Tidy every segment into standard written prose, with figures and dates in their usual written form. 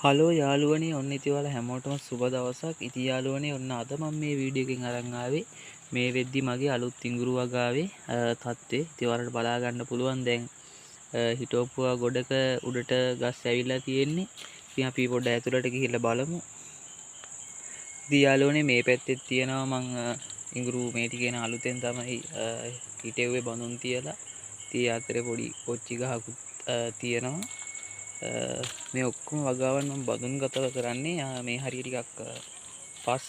Hello යාළුවනේ, ඔන්න ඉතින් ඔයාලා හැමෝටම සුබ දවසක්. ඉතින් යාළුවනේ, ඔන්න අද මම මේ වීඩියෝ එකෙන් අරන් ආවේ මේ වෙද්දි මගේ අලුත් ඉඟුරු වගාවේ තත්ත්වය. ඉතින් ඔයාලට බලා ගන්න පුළුවන් දැන් හිටවපුවා ගොඩක උඩට ගස් ඇවිල්ලා තියෙන්නේ. ඉතින් අපි පොඩ්ඩක් ඇතුළට ගිහිල්ලා බලමු. ඉතින් යාළුවනේ, මේ පැත්තෙත් තියෙනවා මං ඉඟුරු මේ ටික එන අලුතෙන් තමයි හිටෙව්වේ බඳුන් තියලා. ඉතින් අතරේ පොඩි කොච්චි ගහකුත් තියෙනවා. මේ ඔක්කොම වගාවන් මම බඳුන් ගතව කරන්නේ. මේ හරිය ටිකක් පස්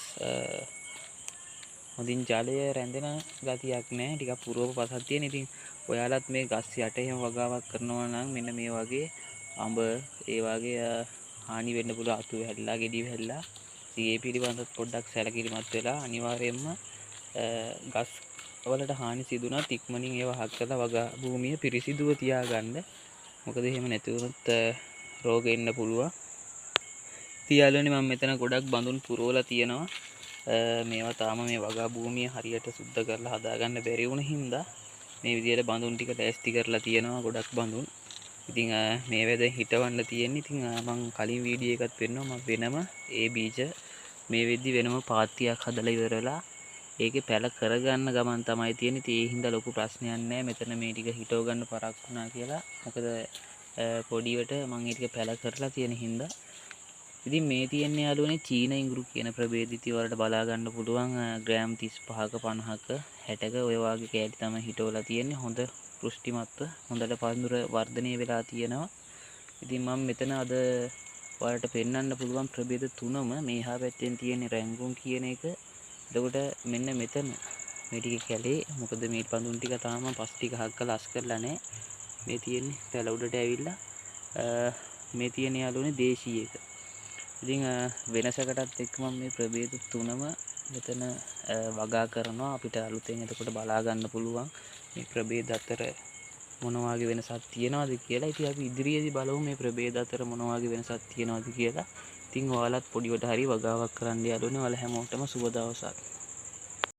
හොඳින් ජලය රැඳෙන ගතියක් නෑ, ටිකක් පුරවපු පසක් තියෙන. ඉතින් ඔයාලත් මේ ගස් යට එහෙම වගාවක් කරනවා නම් මෙන්න මේ වගේ අඹ ඒ වගේ හානි වෙන්න පුළුවන්, අතු වැහැරිලා ගෙඩි වැහැරිලා. ඉතින් ඒ පිළිබඳව පොඩ්ඩක් සැලකිලිමත් වෙලා අනිවාර්යයෙන්ම ගස් වලට හානි සිදු වුණත් ඉක්මනින් ඒවා හක් කරලා වගා භූමිය පිරිසිදුව තියාගන්න. මොකද එහෙම නැති වුණොත් රෝග එන්න පුළුවන්. ඉතින් යාළුවනේ, මම මෙතන ගොඩක් බඳුන් පුරවලා තියෙනවා. මේවා තාම මේ වගා භූමිය හරියට සුද්ධ කරලා හදාගන්න බැරි වුණ හින්දා මේ විදියට බඳුන් ටික ලෑස්ති කරලා තියෙනවා, ගොඩක් බඳුන්. ඉතින් මේවා දැන් හිටවන්න තියෙන්නේ. ඉතින් මං කලින් වීඩියෝ එකත් පෙන්නුවා. මං වෙනම ඒ බීජ මේ වෙද්දි වෙනම පාත්තියක් හදලා ඉවරලා ඒකේ පැල කරගන්න ගමන් තමයි තියෙන්නේ. ඉතින් ඒ හින්දා ලොකු ප්‍රශ්නයක් නෑ මෙතන මේ ටික හිටව ගන්න පරක් වුණා කියලා. මොකද පොඩිවට මං ඒ ටික පැල කරලා තියෙන හින්දා. ඉතින් මේ තියෙන්නේ යාළුවනේ චීන ඉඟුරු කියන ප්‍රභේද. ඉතින් ඔයාලට බලා ගන්න පුළුවන් ග්‍රෑම් 35ක 50ක 60ක ඔය වගේ කෑලි තමයි හිටවලා තියෙන්නේ. හොඳ පුෂ්ටිමත්ව හොඳට පඳුර වර්ධනය වෙලා තියෙනවා. ඉතින් මම මෙතන අද ඔයාලට පෙන්වන්න පුළුවන් ප්‍රභේද තුනම. මේ එහා පැත්තෙන් තියෙන්නේ රැංගුන් කියන එක. එතකොට මෙන්න මෙතන මේ ටික කැලේ, මොකද මේ පඳුන් ටික තාම පස් ටික හක් කරලා අස් කරලා නැහැ. මේ තියෙන්නේ පැල උඩට ඇවිල්ලා. මේ තියෙන යාළුවනේ දේශීය එක. ඉතින් වෙනසකටත් එක්ක මම මේ ප්‍රභේද තුනම මෙතන වගා කරනවා. අපිට අලුතෙන් එතකොට බලා ගන්න පුළුවන් මේ ප්‍රභේද අතර මොන වගේ වෙනසක් තියෙනවද කියලා. ඉතින් අපි ඉදිරියේදී බලමු මේ ප්‍රභේද අතර මොන වගේ වෙනසක් තියෙනවද කියලා. ඉතින් ඔයාලත් පොඩිවට හරි වගාවක් කරන්න යාළුවනේ. ඔයාලා හැමෝටම සුබ දවසක්.